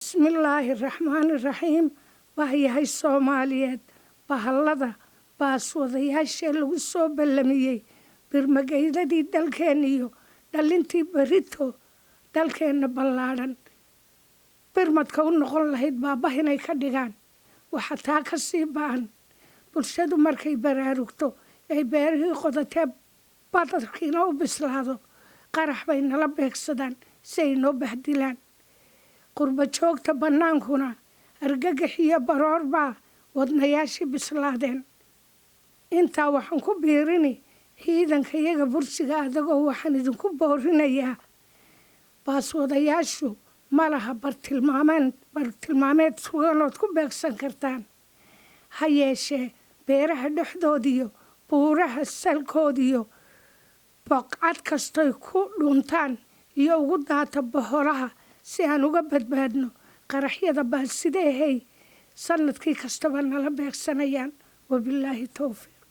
Bismillaahi raxmaani raxiim. Bahyahay Soomaaliyeed, bahallada baaswadayaashee lagu soo ballamiyey birmageydadii dalkeenna iyo dhalintii berito dalkeenna ballaadhan birmadka u noqon lahayd baabah inay ka dhigaan. Waxa taa ka sii ba'an, bulshadu markay baraarugto ay beerihii qodatee badarkiina u bislaado, qarax bay nala beegsadaan si ay noo bahdilaan. Qurba joogta bannaankuna argagax iyo baroor baa wadnayaashii bislaadeen. Intaa waxaan ku biirini ciidanka iyaga bursiga adagoo waxaan idinku boorinayaa, baaswadayaashu ma laha bartilmaameed suganood ku beegsan kartaan. Ha yeeshee, beeraha dhexdoodiyo buuraha salkoodiyo boqcad kastoy ku dhuntaan iyo ugu daata boholaha si aan uga badbaadno qaraxyada baasideehey sanadkii kastaba nala beegsanayaan. Wabilaahi towfiiq.